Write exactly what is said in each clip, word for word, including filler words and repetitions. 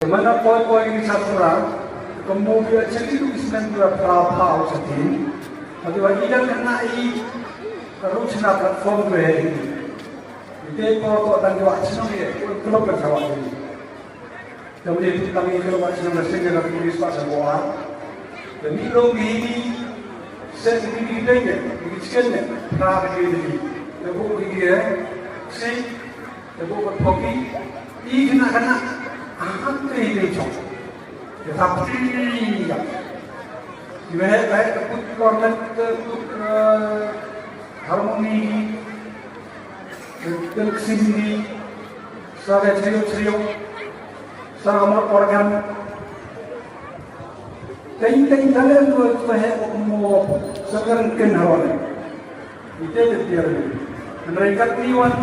Mana poi poi ni sa pura, kamo bia chali tu ismen pura pha pha u satin. Ati wa ida kana i karu china platform ko hai. Ite ko ko dan wa chino ye, ko ko ka sawa ni. Kamo ni tu tang i ko wa chino na singa na police pa sa ko a. Kami lo mi ni se ni ni de ni, ni chicken ni, pha ni ni. Ko ko ni ye, si Te bu ka phoki i kena kena ahak te i chong. Te thap ti ya. Ki wahai wahai te put lornet te put harmoni te sindi sa le trio trio sa amor organ. Teng teng talen tu tu he mo sa kan ken hawan. Ite te tiar ni. Hynrei kat ni wan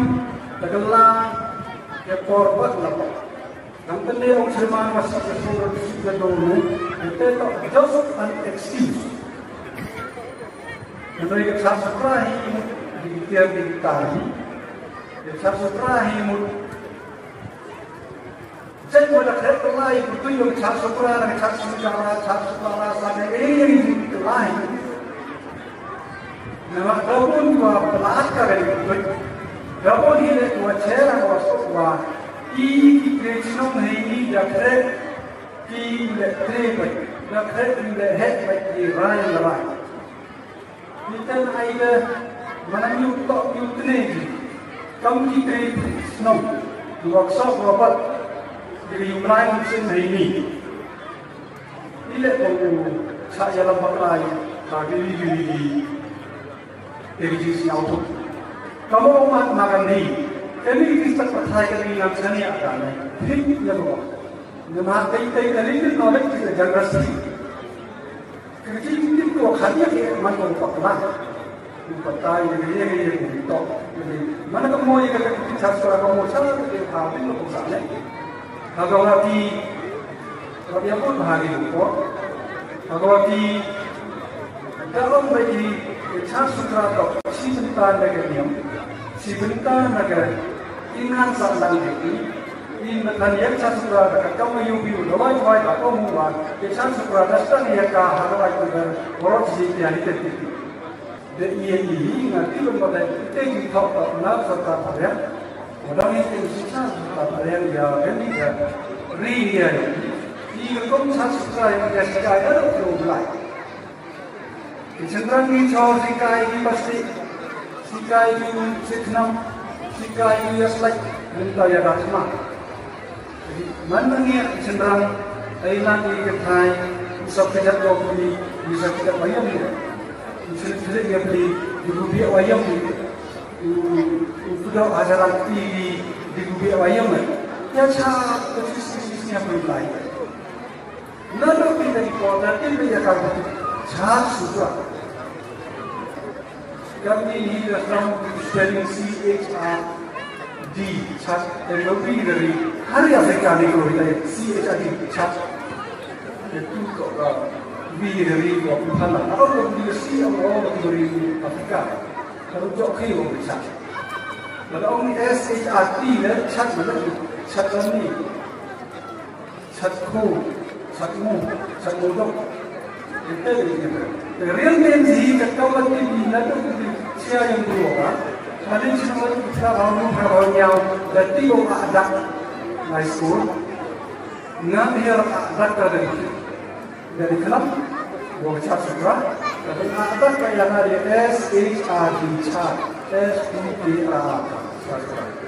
ta kala ke por bat la pa. Nang tene ong sirman wa sa ka sura ka sura donu. Ite to just an excuse. Hynrei ka sa sura hi di tiar di tari. Ka sa sura hi mut Jai mo da khreh ka lai, putui yong char sukra, na char sukra, char sukra, sa ne, eh, ka lai. Na ma da bun wa plat ka ri putui. Da bun hi le wa chera wa sukra. I ki kre chinong hei ni da khreh, ki le kre bai, da khreh ki le het bai ki rai la rai. Iten ai de manam yu tok yu tne ji. Kam ki tre snom. Yu wak sok wa bat. Di yu mlai yu sin hai ni. Ile ko yu sa ya lam baklai. Ka di di di di. Te ji si au tu. Kamo mat makan di. Kani di tak pathai kani ngam sani akan. Hik ya lo. Nama tei tei kani di knowledge is a generosity. Ka jingtip ko khadien ke man ko pakla. Ko patai ye ye ye ko to. Mana ka mo ye ka ka chas ko ka mo sa ke ha bin ko sa ne. Ha ka wa ti ka bia ko ha ri ko. Ha ka wa ti ka ong ba i ke chas sukra to si bynta na ka niam. Si bynta na ka inan sa lang ke i. In na kan yak chas sukra ka ka mo yu yu da wai wai ka ko mu wa. Ke chas sukra da sa ni ya ka ha da wai ko da. Borok si ya ni te ti. De i i i nga ti lum ba dai te ki thok ta na sa ta ta ya. Wa dang i te si sa ta ta ya ya ben ni ya. Ri ya ya. I ka kom sa sa ya ya si ka ya ro ko lai. I chindran ni cho si ka i ni pasti. Si ka i ni sitnam. Si ka i ni ya slai. Ni ta ya da ma. Man ngi chynrang ai lang i ka thai, u sap ka jat wa pli, u sap ka jat wa yam ni. U sap ka jat wa pli, u bu bia wa yam ni. U u kudo hajaran ti di di bu bia wa yam ni. Ya cha ka si si si si ya pli lai. Na do pi da i ko da ti ya ka cha su ka. Kami ni da spelling C H R D, chat, M O P dari. Hari Afrika ni ko kita C H R D, chat. Itu ko ka V dari ko pun sana. Apa ko di C O dari Afrika. Kalau jok ke ko chat. Kalau ni S H R T le chat mana? Chat ni. Chatku, chatmu, chatmu dok. Ite ite. Real name hi ka kawat ni na tu ku chia yang dua ka. Kali chin wat kita baru ka baru nyau dati ko ka adak. High school. Ngam hiar ka adak ka dari. Dari kelam. Gua chat sukra. Tapi adak ka yang ada S H R D chat. S H R D chat sukra.